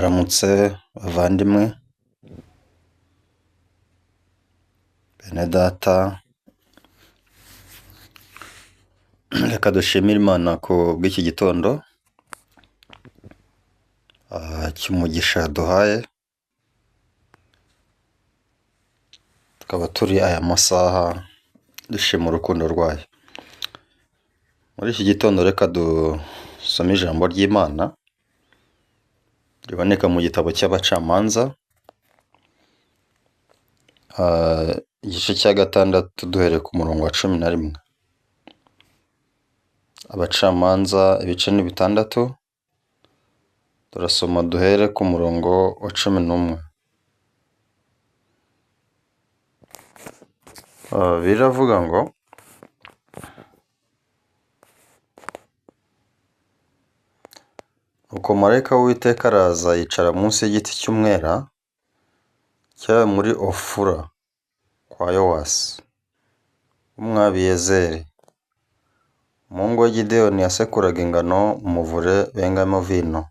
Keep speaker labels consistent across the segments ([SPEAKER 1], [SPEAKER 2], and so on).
[SPEAKER 1] Mwaramutse bavandimwe, bene data, reka dushimire Imana ku bw'iki gitondo cy'umugisha yaduhaye, tukaba turi aya masaha dushima urukundo rwayo. Muri iki gitondo reka dusome ijambo ry'Imana riboneka mu gitabo cy'Abacamanza, igice cya 6 duhereye ku murongo wa 11. Abacamanza ibice ni 6, turasoma duhere ku murongo wa 11. Biravuga ngo: Nuko marayika w'Uwiteka araza yicara munsi y'igiti cy'umwera cyaba muri Ofura kwa Yowasi w'Umwabiyezeri. Umuhungu we Gideyoni yasekuraga ingano mu muvure bengamo vino,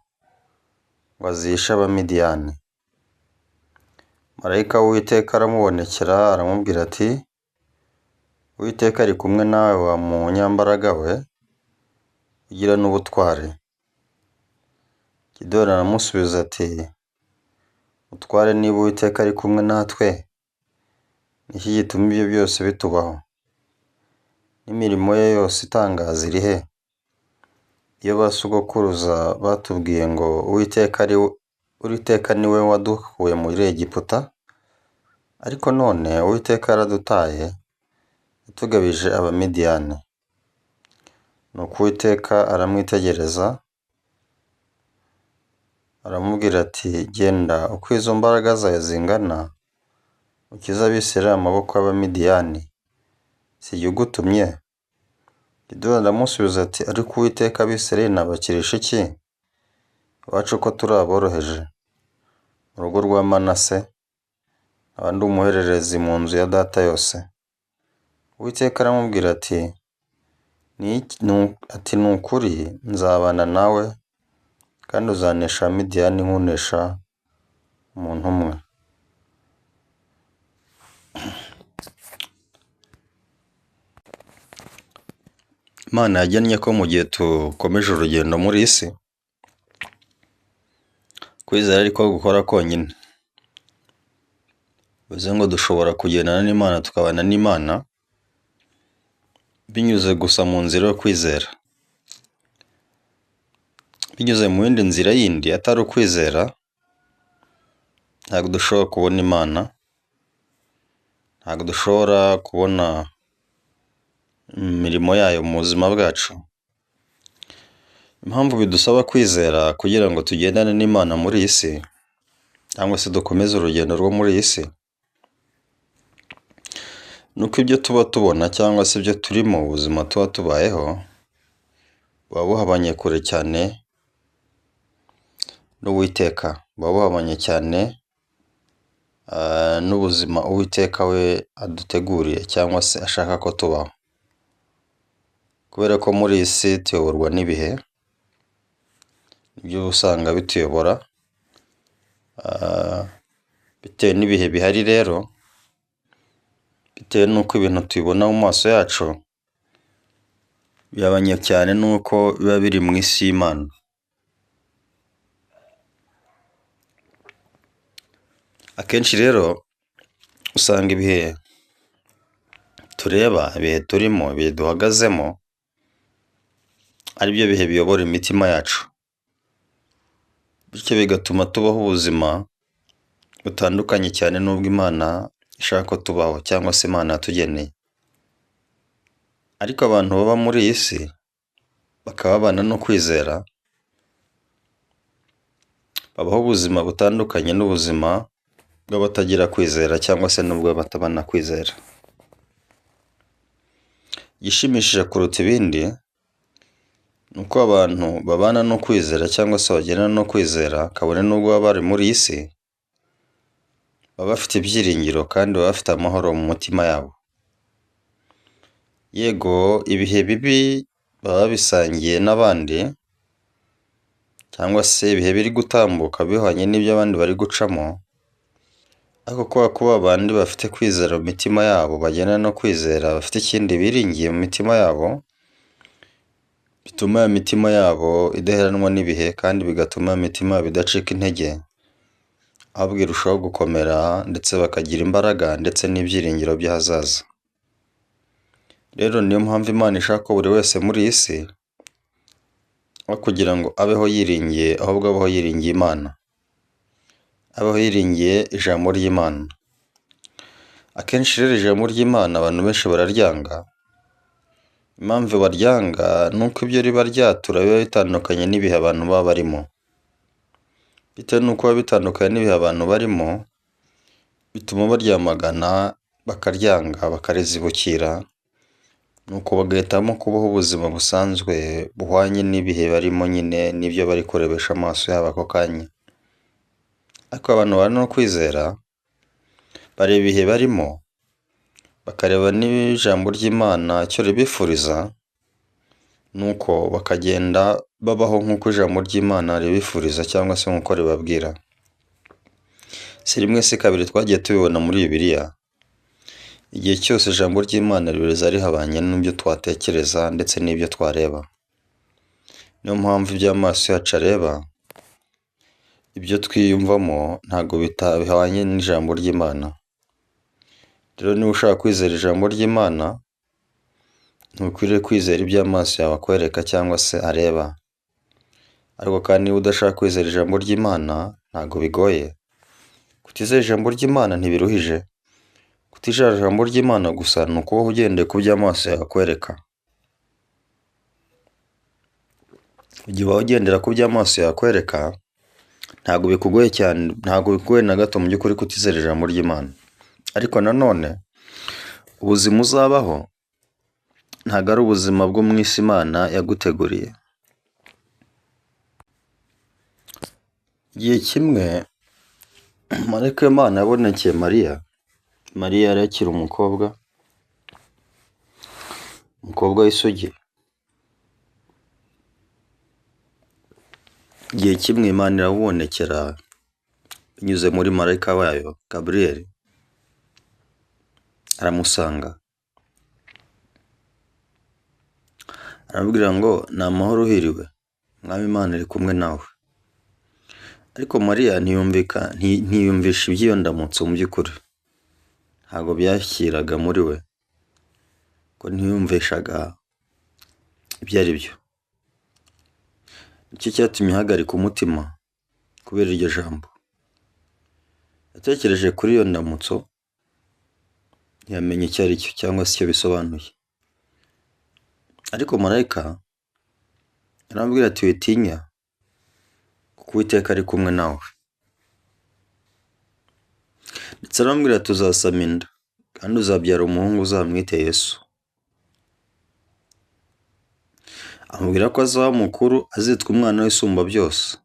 [SPEAKER 1] ngo azihishe Abamidiyani. Marayika w'Uwiteka aramubonekera aramubwira ati: Uwiteka ari kumwe nawe wa munyambaraga we, ugira n'ubutwari. Gideyoni aramusubiza ati: Mutware, niba Uwiteka ari kumwe natwe, ni iki gituma ibyo byose bitubaho? N'imirimo ye yose itangaza iri he? Iyo ba sogokuruza batubwiye ngo Uwiteka ni we wadukuye muri Egiputa, ariko none Uwiteka yaradutaye, yatugabije Abamidiyani. Nuko Uwiteka aramwitegereza, aramubwira ati: Genda uko izo mbaraga zawe zingana, ukize Abisirayeli amaboko y'Abamidiyani, si jye ugutumye? Gideyoni aramusubiza ati: Ariko Uwiteka, Abisirayeli nabakirisha iki? Iwacu ko turi aboroheje, mu rugo rwa Manase, nkaba ndi umuhererezi mu nzu ya data yose. Uwiteka aramubwira ati: Ni ukuri nzabana nawe, kandi uzanesha Abamidiyani nk'unesha umuntu umwe. Imana yagennye ko mu gihe dukomeje urugendo muri iyi si, kwizera ariko gukora konyine. Bivuze ngo dushobora kugendana n'Imana tukabana n'Imana, binyuze gusa mu nzira yo kwizera. Binyuze mu yindi nzira yindi atari ukwizera, ntabwo dushobora kubona Imana, ntabwo dushobora kubona imirimo yayo mu buzima bwacu. Impamvu bidusaba kwizera kugira ngo tugendane n'Imana muri iyi si, cyangwa se dukomeze urugendo rwo muri iyi si, ni uko ibyo tuba tubona cyangwa se ibyo turimo, ubuzima tuba tubayeho, buba buhabanye kure cyane n'Uwiteka, buba buhabanye cyane n'ubuzima Uwiteka we aduteguriye cyangwa se ashaka ko tubaho. Kubera ko muri iyi si tuyoborwa n'ibihe, nibyo uba usanga bituyobora, bitewe n'ibihe bihari rero, bitewe n'uko ibintu tubibona mu maso yacu, bihabanye cyane n'uko biba biri mu isi y'Imana. Akenshi rero usanga ibihe tureba, ibihe turimo, ibihe duhagazemo, ari byo bihe biyobora imitima yacu, bityo bigatuma tubaho ubuzima butandukanye cyane n'ubwo Imana ishaka ko tubaho cyangwa se Imana yatugeneye. Ariko abantu baba muri iyi si bakaba babana no kwizera, babaho ubuzima butandukanye n'ubuzima bw'abatagira kwizera cyangwa se n'ubw'abatabana kwizera. Igishimishije kuruta ibindi ni uko abantu babana no kwizera cyangwa se bagendana no kwizera, kabone n'ubwo baba bari muri iyi si, baba bafite ibyiringiro kandi baba bafite amahoro mu mutima yabo. Yego ibihe bibi baba babisangiye n'abandi, cyangwa se ibihe biri gutambuka bihwanye n'ibyo abandi bari gucamo, ariko kubera ko ba bandi bafite kwizera mu mitima yabo, bagendana no kwizera, bafite ikindi biringiye mu mitima yabo, bituma ya mitima yabo idaheranwa n'ibihe kandi bigatuma ya mitima yabo idacika intege, ahubwo irushaho gukomera ndetse bakagira imbaraga ndetse n'ibyiringiro by'ahazaza. Rero niyo mpamvu Imana ishaka ko buri wese muri iyi si, aho kugira ngo abeho yiringiye, ahubwo abeho yiringiye Imana, abeho yiringiye ijambo ry'Imana. Akenshi rero ijambo ry'Imana abantu benshi bararyanga, impamvu baryanga ni uko ibyo riba ryatura biba bitandukanye n'ibihe abantu baba barimo. Bitewe n'uko biba bitandukanye n'ibihe abantu barimo, bituma baryamagana, bakaryanga, bakarizibukira, nuko bagahitamo kubaho ubuzima busanzwe buhwanye n'ibihe barimo nyine n'ibyo bari kurebesha amaso yabo ako kanya. Ariko abantu babana no kwizera, bareba ibihe barimo, bakareba n'ijambo ry'Imana icyo ribifuriza, nuko bakagenda babaho nk'uko ijambo ry'Imana ribifuriza cyangwa se nk'uko ribabwira. Si rimwe si kabiri twagiye tubibona muri Bibiliya, igihe cyose ijambo ry'Imana riza rihabanye n'ibyo twatekereza ndetse n'ibyo twareba. Niyo mpamvu ibyo amaso yacu areba, ibyo twiyumvamo ntabwo bihwanye n'ijambo ry'Imana. Rero niba ushaka kwizera ijambo ry'Imana, ntukwiriye kwizera ibyo amaso yawe akwereka cyangwa se areba. Ariko kandi niba udashaka kwizera ijambo ry'Imana, ntabwo bigoye. Kutizera ijambo ry'Imana ntibiruhije. Kutizera ijambo ry'Imana gusa ni ukubaho ugendeye ku byo amaso yawe akwereka. Igihe ubaye ugendera ku byo amaso yawe akwereka, ntabwo bikugoye cyane, ntabwo bikugoye na gato mu by'ukuri kutizera ijambo ry'Imana. Ariko nanone ubuzima uzabaho ntabwo ari ubuzima bwo mu isi Imana yaguteguriye. Igihe kimwe marayika w'Imana yabonekeye Mariya, Mariya yari akiri umukobwa, umukobwa w'isugi. Igihe kimwe Imana iramubonekera binyuze muri marayika wayo Gaburiyeli, aramusanga aramubwira ngo ni amahoro uhiriwe, Umwami Imana iri kumwe nawe. Ariko Mariya ntiyumvisha iby'iyo ndamutso mu by'ukuri, ntabwo byakiraga muri we, ko ntiyumvishaga ibyo ari byo. Nicyo cyatumye ahagarika umutima kubera iryo jambo. Yatekereje kuri iyo ndamutso, ntiyamenya icyo ari cyo cyangwa se icyo bisobanuye. Ariko marayika aramubwira ati witinya, kuko Uwiteka ari kumwe nawe. Ndetse aramubwira ati uzasama inda, kandi uzabyara umuhungu uzamwite Yesu. Amubwira ko azaba mukuru, azitwa umwana w'Isumba byose.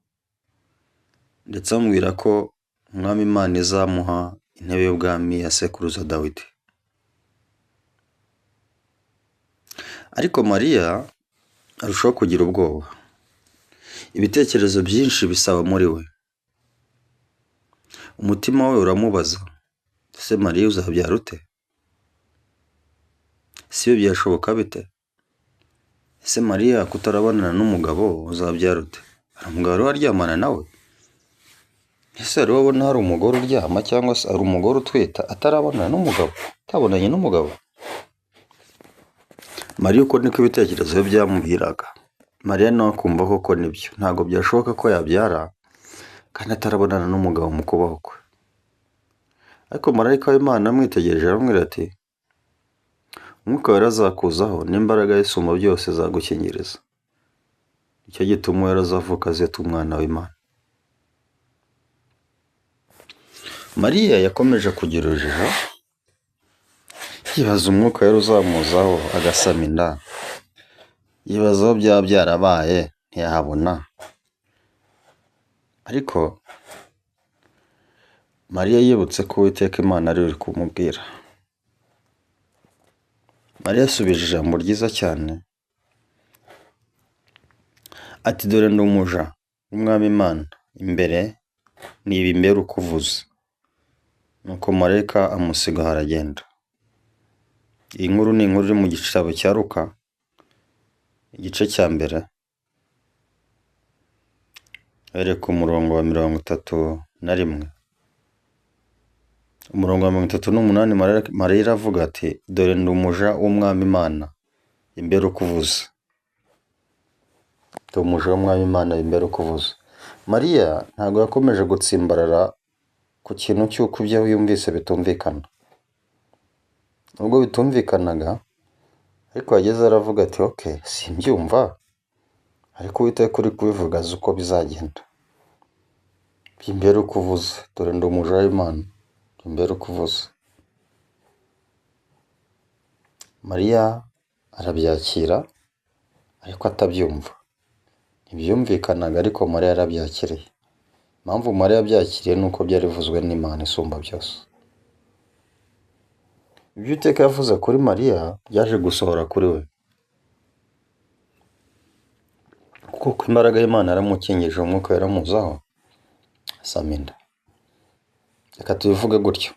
[SPEAKER 1] Ndetse amubwira ko Umwami Imana izamuha intebe y'ubwami ya sekuruza Dawidi. Ariko Mariya arushaho kugira ubwoba. Ibitekerezo byinshi bisaba muri we. Umutima we uramubaza, ese Mariya uzabyara ute? Ese ibyo byashoboka bite? Ese Mariya kutarabonana n'umugabo uzabyara ute? Hari umugabo wari waryamana nawe? Ese wari wabona hari umugore uryama cyangwa se hari umugore utwita atarabonana n'umugabo, atabonanye n'umugabo? Mariya uko niko ibitekerezo bye byamubwiraga. Mariya nawe akumva koko nibyo, ntabwo byashoboka ko yabyara kandi atarabonana n'umugabo mu kubaho kwe. Ariko marayika w'Imana amwitegereje aramubwira ati, Umwuka wera azakuzaho n'imbaraga y'Isumba byose izagukingiriza. Nicyo gituma uwera azavuka azitwa umwana w'Imana. Mariya yakomeje kugira urujijo, yibaza umwuka wera uzamuzaho agasama inda, yibaza aho byaba byarabaye ntiyahabona. Ariko Mariya yibutse ko Uwiteka Imana ari we uri kumubwira. Mariya yasubije ijambo ryiza cyane ati dore ndi umuja w'Umwami Imana imbere, nibimbere uko uvuze. Nuko marayika amusiga aho aragenda. Iyi nkuru ni inkuru iri mu gitabo cya Luka, igice cya mbere, uhereye ku murongo wa 31. Umurongo wa 38 Mariya aravuga ati dore ndi umuja w'Umwami Imana, imbere uko uvuze. Ndi umuja w'Umwami Imana, imbere uko uvuze. Mariya ntabwo yakomeje gutsimbarara ku kintu cy'uko ibyo yumvise bitumvikana. Nubwo bitumvikanaga, ariko yageze aravuga ati ok, simbyumva, ariko Uwiteka uri kubivuga azi uko bizagenda. Imbere uko uvuze, dore ndi umuja w'Imana, imbere uko uvuze. Mariya arabyakira ariko atabyumva. Ntibyumvikanaga ariko Mariya yarabyakiriye. Impamvu Mariya yabyakiriye ni uko byari bivuzwe n'Imana isumba byose. Ibyo Uwiteka yavuze kuri Mariya byaje gusohora kuri we, kuko imbaraga y'Imana yaramukingije, umwuka yaramuzaho asama inda. Reka tubivuge gutyo.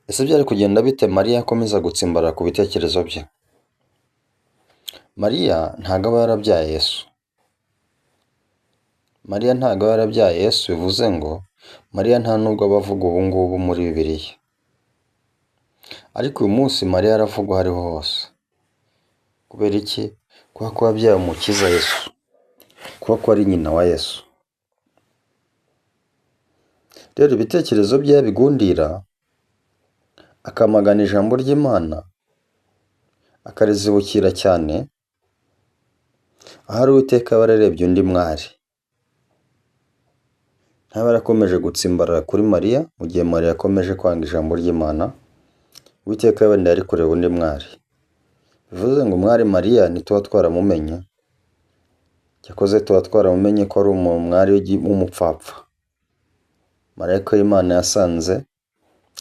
[SPEAKER 1] Ese byari kugenda bite Mariya akomeza gutsimbarara ku bitekerezo bye? Mariya ntabwo aba yarabyaye Yesu. Mariya ntabwo aba yarabyaye Yesu, bivuze ngo Mariya nta nubwo aba avuga ubu ngubu muri Bibiliya. Ariko uyu munsi Mariya aravugwa aho ariho hose. Kubera iki? Kubera ko yabyaye Umukiza Yesu, kuba ko ari nyina wa Yesu. Rero ibitekerezo bye yabigundira, akamagana ijambo ry'Imana, akarizibukira cyane, ahari Uwiteka aba yararebye undi mwari. Ntaba yarakomeje gutsimbarara kuri Mariya, mu gihe Mariya akomeje kwanga ijambo ry'Imana, Uwiteka wenda yari kureba undi mwari. Bivuze ngo umwari Mariya ntituba twaramumenye, cyakoze tuba twaramumenye ko ari umwari w'umupfapfa. Marayika w'Imana yasanze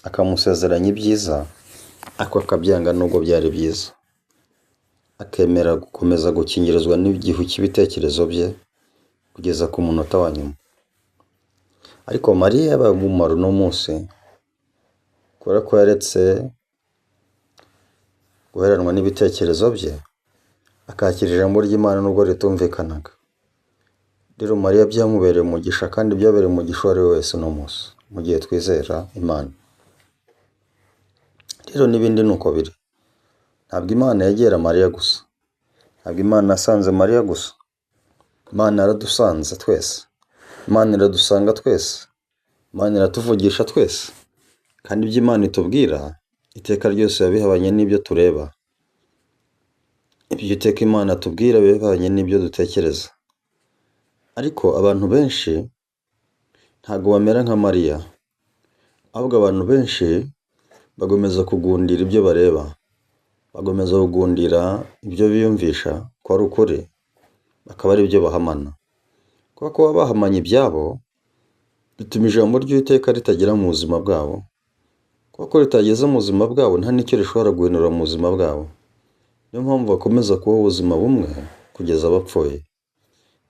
[SPEAKER 1] akamusezeranya ibyiza, ariko akabyanga nubwo byari byiza. Akemera gukomeza gukingirizwa n'igihu cy'ibitekerezo bye kugeza ku munota wa nyuma. Ariko Mariya yabaye umumaro uno munsi, kubera ko yaretse guheranwa n'ibitekerezo bye, akakira ijambo ry'Imana nubwo ritumvikanaga. Rero Mariya byamubereye umugisha kandi byabereye umugisha uwo ari we wese uno munsi, mu gihe twizera Imana. Rero n'ibindi ni uko biri. Ntabwo Imana yegera Mariya gusa, ntabwo Imana yasanze Mariya gusa. Imana yaradusanze twese, Imana iradusanga twese, Imana iratuvugisha twese. Kandi ibyo Imana itubwira iteka ryose biba bihabanye n'ibyo tureba. Ibyo iteka Imana itubwira biba bihabanye n'ibyo dutekereza. Ariko abantu benshi ntabwo bamera nka Mariya, ahubwo abantu benshi bagomeza kugundira ibyo bareba, bagomeza kugundira ibyo biyumvisha ko ari ukuri, bakaba ari byo bahamana. Kubera ko baba bahamanye ibyabo, bituma ijambo ry'Uwiteka ritagera mu buzima bwabo. Kubera ko ritageze mu buzima bwabo, nta n'icyo rishobora guhindura mu buzima bwabo. Niyo mpamvu bakomeza kubaho ubuzima bumwe kugeza bapfuye.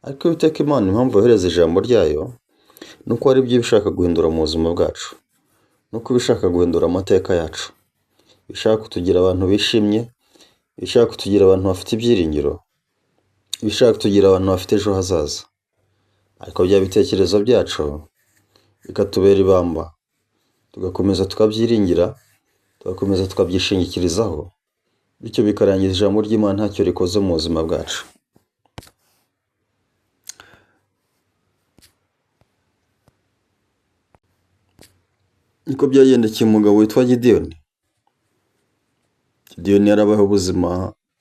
[SPEAKER 1] Ariko Uwiteka Imana impamvu yohereza ijambo ryayo, ni uko hari ibyo iba ishaka guhindura mu buzima bwacu, ni uko iba ishaka guhindura amateka yacu, iba ishaka kutugira abantu bishimye, iba ishaka kutugira abantu bafite ibyiringiro, iba ishaka kutugira abantu bafite ejo hazaza. Ariko bya bitekerezo byacu bikatubera ibamba, tugakomeza tukabyiringira, tugakomeza tukabyishingikirizaho, bityo bikarangiza ijambo ry'Imana ntacyo rikoze mu buzima bwacu. Niko byagendekeye umugabo witwa Gideyoni. Gideyoni yarabayeho ubuzima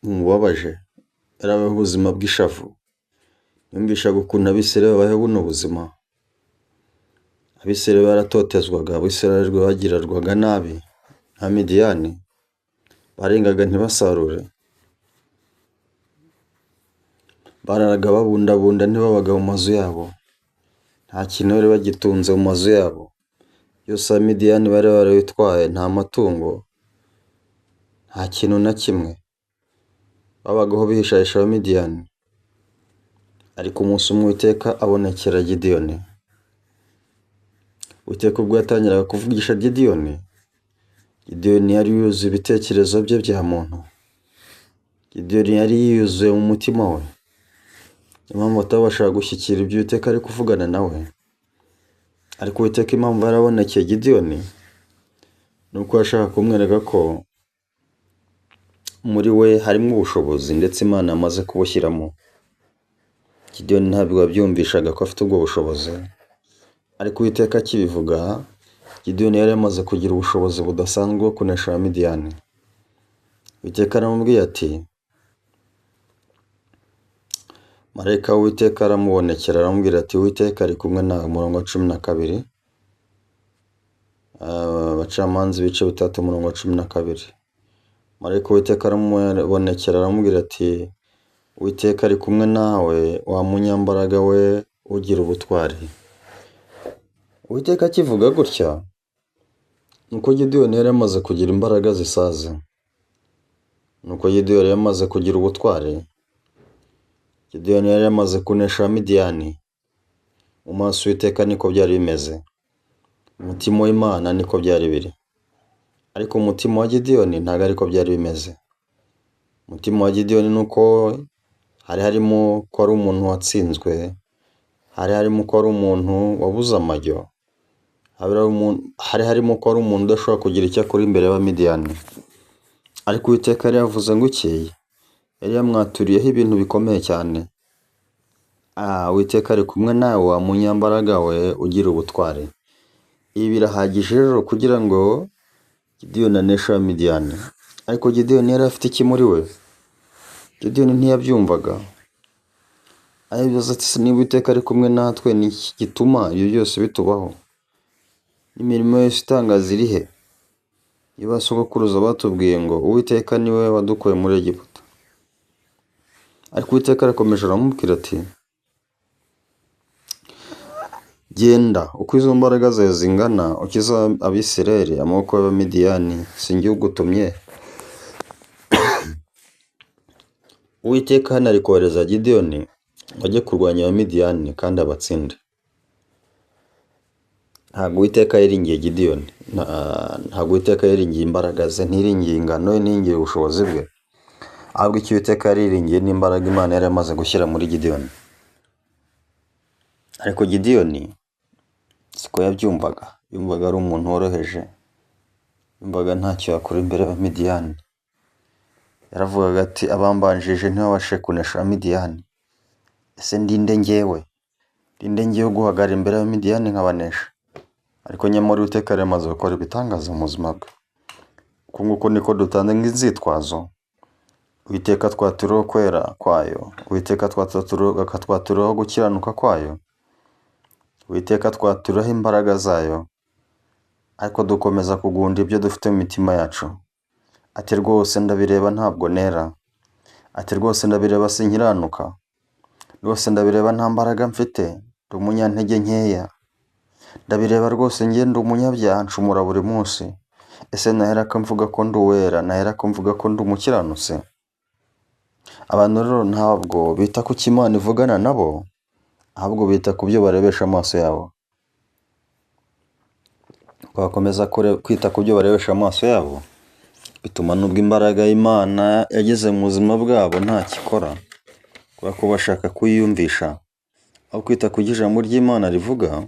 [SPEAKER 1] bumubabaje, yarabayeho ubuzima bw'ishavu. Yumvishaga ukuntu Abisirayeli babayeho buno buzima. Abisirayeli baratotezwaga, Abisirayeli bagirirwaga nabi nka Midiyani, barengaga ntibasarure, bararaga babundabunda ntibabaga mu mazu yabo, nta kintu bari bagitunze mu mazu yabo. Byose Abamidiyani bari barabitwaye, nta matungo, nta kintu na kimwe. Babagaho bihishahisha Abamidiyani. Ariko umunsi umwe Uwiteka abonekera Gideyoni. Uwiteka ubwo yatangiraga kuvugisha Gideyoni, Gideyoni yari yuzuye ibitekerezo bye bya muntu. Gideyoni yari yuzuye mu mutima we. Niyo mpamvu atabashaga gushyikira ibyo Uwiteka ari kuvugana nawe. Ariko Uwiteka impamvu yarabonekeye Gideyoni, ni uko yashakaga kumwereka ko muri we harimo ubushobozi ndetse Imana yamaze kubushyiramo. Gideyoni ntabwo yabyumvishaga ko afite ubwo bushobozi, ariko Uwiteka akibivuga, Gideyoni yari yamaze kugira ubushobozi budasanzwe bwo kunesha Abamidiyani. Uwiteka aramubwiye ati, Marayika w'Uwiteka aramubonekera aramubwira ati, Uwiteka ari kumwe nawe. Umurongo wa 12, Abacamanza ibice 3 umurongo wa 12. Marayika w'Uwiteka aramubonekera aramubwira ati, Uwiteka ari kumwe nawe, wa munyambaraga we ugira ubutwari. Uwiteka akivuga gutya, nuko Gideyoni yari yamaze kugira imbaraga zisaze. Nuko Gideyoni yari yamaze kugira ubutwari. Gideyoni yari yamaze kunesha Abamidiyani. Mu maso y'Uwiteka niko byari bimeze. Umutima w'Imana niko byari biri. Ariko umutima wa Gideyoni ntabwo ariko byari bimeze. Umutima wa Gideyoni ni uko hari harimo ko ari umuntu watsinzwe, hari harimo ko ari umuntu wabuze amajyo, hari harimo ko ari umuntu udashobora kugira icyo akora imbere y'Abamidiyani. Ariko Uwiteka yari yavuze ngo iki? Yari yamwaturiyeho ibintu bikomeye cyane. Uwiteka ari kumwe nawe, wa munyambaraga we ugira ubutwari. Ibi birahagije rero kugira ngo Gideyoni aneshe Abamidiyani. Ariko Gideyoni yari afite iki muri we? Gideyoni ntiyabyumvaga. Aribaza ati, niba Uwiteka ari kumwe natwe, ni iki gituma ibyo byose bitubaho? Imirimo yose itangaza iri he? Iyo ba sogokuruza batubwiye ngo Uwiteka ni we wadukuye muri Egiputa. Ariko Uwiteka arakomeje aramubwira ati, genda uko izo mbaraga zawe zingana ukize Abisirayeli amaboko y'Abamidiyani, si njye ugutumye. Uwiteka hano ari kohereza Gideyoni ngo ajye kurwanya Abamidiyani kandi abatsinde. Ntabwo Uwiteka yiringiye Gideyoni, ntabwo Uwiteka yiringiye imbaraga ze, ntiyiringiye ingano ye, ntiyiringiye ubushobozi bwe. Ahubwo icyo Uwiteka yariringiye ni imbaraga Imana yari yamaze gushyira muri Gideyoni. Ariko Gideyoni siko yabyumvaga, yumvaga ari umuntu woroheje, yumvaga ntacyo yakora imbere y'Abamidiyani. Yaravugaga ati, abambanjirije ntibabashe kunesha Abamidiyani. Ese ndinde njyewe? Ndinde njyewe guhagarara imbere y'Abamidiyani nkabanesha? Ariko nyamara Uwiteka yari yamaze gukora ibitangaza mu buzima bwe. Uku nguku niko dutanze nk'inzitwazo. Uwiteka twaturiho kwera kwayo, Uwiteka akatwaturaho gukiranuka kwayo, Uwiteka twaturaho imbaraga zayo, ariko dukomeza kugunda ibyo dufite mu mitima yacu. Ati rwose ndabireba ntabwo nera, ati rwose ndabireba sinkiranuka, rwose ndabireba nta mbaraga mfite, ndi umunyantege nkeya, ndabireba rwose njye ndi umunyabyaha ncumura buri munsi. Ese naherako mvuga ko ndi uwera, naherako mvuga ko ndi umukiranutsi? Abantu rero ntabwo bita ku cyo Imana ivugana nabo, ahubwo bita ku byo barebesha amaso yabo. Bakomeza kwita ku byo barebesha amaso yabo, bituma nubwo imbaraga y'Imana yageze mu buzima bwabo ntacyo ikora, kubera ko bashaka kuyiyumvisha. Aho kwita ku byo ijambo ry'Imana rivuga,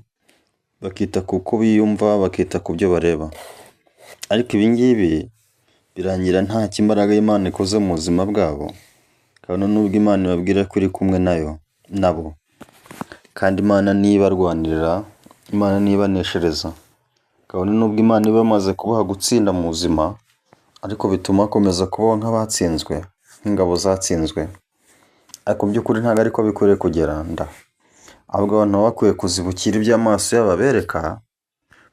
[SPEAKER 1] bakita ku uko biyumva, bakita ku byo bareba. Ariko ibi ngibi birangira ntacyo imbaraga y'Imana ikoze mu buzima bwabo, kabone nubwo Imana ibabwira ko iri kumwe nayo nabo. Kandi Imana niyo ibarwanirira, Imana niyo ibaneshereza. Kabone nubwo Imana iba yamaze kubaha gutsinda mu buzima, ariko bituma bakomeza kubaho nk'abatsinzwe, nk'ingabo zatsinzwe. Ariko mu by'ukuri ntabwo ariko bikwiriye kugenda. Ahubwo abantu baba bakwiye kuzibukira ibyo amaso yabo abereka,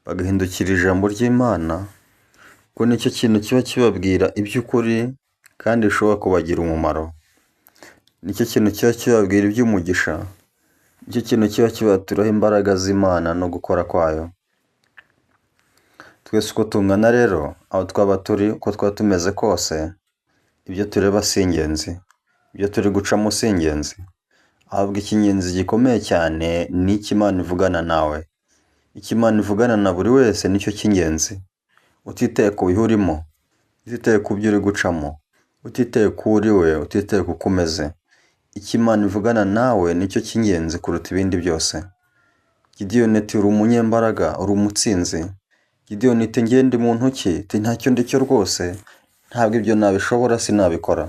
[SPEAKER 1] bagahindukira ijambo ry'Imana, kuko nicyo kintu kiba kibabwira iby'ukuri kandi bishobora kubagira umumaro. Nicyo kintu kiba kibabwira iby'umugisha, nicyo kintu kiba kibaturaho imbaraga z'Imana no gukora kwayo. Twese uko tungana rero, aho twaba turi, uko twaba tumeze kose, ibyo tureba si ingenzi, ibyo turi gucamo si ingenzi, Ahubwo icy'ingenzi gikomeye cyane ni icyo Imana ivugana nawe. Icyo Imana ivugana na buri wese nicyo cy'ingenzi. Utitaye ku bihe urimo, utitaye ku byo uri gucamo, utitaye ku uri we, utitaye ku uko umeze. Icyo Imana ivugana nawe nicyo cy'ingenzi kuruta ibindi byose. Gideyoni ati uri umunyembaraga, uri umutsinzi. Gideyoni ati njye ndi muntu ki? Ati ntacyo ndi cyo rwose, ntabwo ibyo nabishobora sinabikora.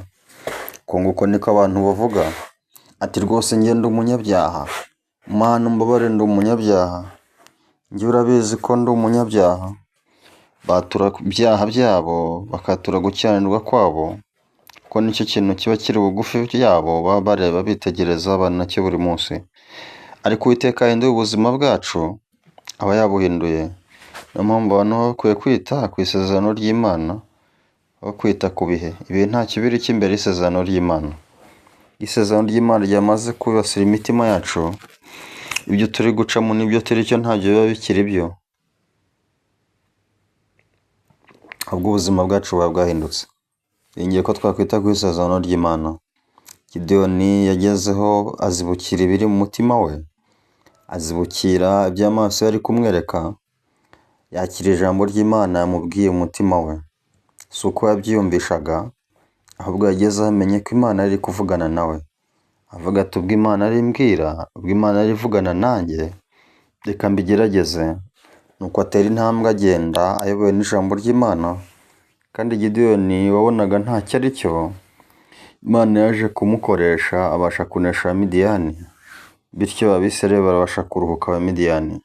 [SPEAKER 1] Uko nguko niko abantu bavuga, ati rwose njye ndi umunyabyaha, Mana umbabarire ndi umunyabyaha, njye urabizi ko ndi umunyabyaha. Batura ibyaha byabo, bakatura gukiranirwa kwabo, kuko nicyo kintu kiba kiri bugufi yabo, baba bareba bitegereza nacyo buri munsi. Ariko Uwiteka yahinduye ubuzima bwacu, aba yabuhinduye. Niyo mpamvu abantu baba bakwiye kwita ku isezerano ry'Imana, aho kwita ku bihe. Ibihe nta kibiri cy'imbere y'isezerano ry'Imana. Isezerano ry'Imana ryamaze kwibasira imitima yacu, ibyo turi gucamo n'ibyo turi cyo ntabyo biba bikiri byo, ahubwo ubuzima bwacu buba bwahindutse. Niringiye ko twakwita ku isezerano ry'Imana. Gideyoni yagezeho azibukira ibiri mu mutima we, azibukira ibyo amaso ye ari kumwereka, yakira ijambo ry'Imana yamubwiye mu mutima we. Si uko yabyiyumvishaga, ahubwo yagezeho amenya ko Imana yari iri kuvugana nawe. Avuga ati ubwo Imana ari imbwira, ubwo Imana yari ivugana nanjye, reka mbigerageze. Nuko atera intambwe agenda ayobowe n'ijambo ry'Imana, kandi Gideyoni wabonaga ntacyo ari cyo, Imana yaje kumukoresha abasha kunesha Abamidiyani, bityo Abisirayeli babasha kuruhuka Abamidiyani.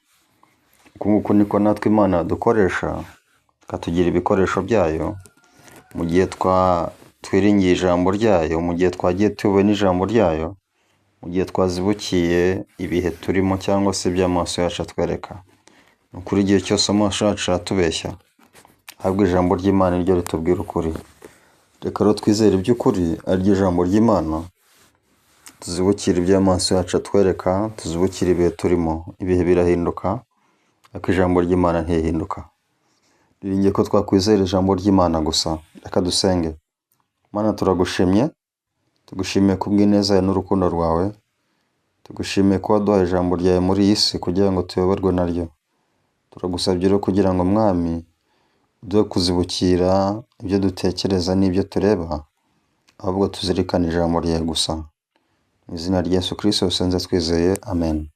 [SPEAKER 1] Uku nguku niko natwe Imana yadukoresha, ikatugira ibikoresho byayo, mu gihe twiringiye ijambo ryayo, mu gihe twagiye tuyobowe n'ijambo ryayo, mu gihe twazibukiye ibihe turimo cyangwa se ibyo amaso yacu atwereka. Ni ukuri igihe cyose amaso yacu aratubeshya, ahubwo ijambo ry'Imana niryo ritubwira ukuri. Reka rero twizere iby'ukuri ariryo jambo ry'Imana, tuzibukire ibyo amaso yacu atwereka, tuzibukire ibihe turimo. Ibihe birahinduka, ariko ijambo ry'Imana ntirihinduka. Niringiye ko twakwizera ijambo ry'Imana gusa. Reka dusenge. Mana turagushimye, tugushimiye kubw'ineza yawe n'urukundo rwawe, tugushimiye ko waduhaye ijambo ryawe muri iyi si kugira ngo tuyoborwe naryo. Turagusabye rero kugira ngo Mwami, uduhe kuzibukira ibyo dutekereza n'ibyo tureba, ahubwo tuzirikane ijambo ryawe gusa. Mu izina rya Yesu Kristo dusenze twizeye, amen.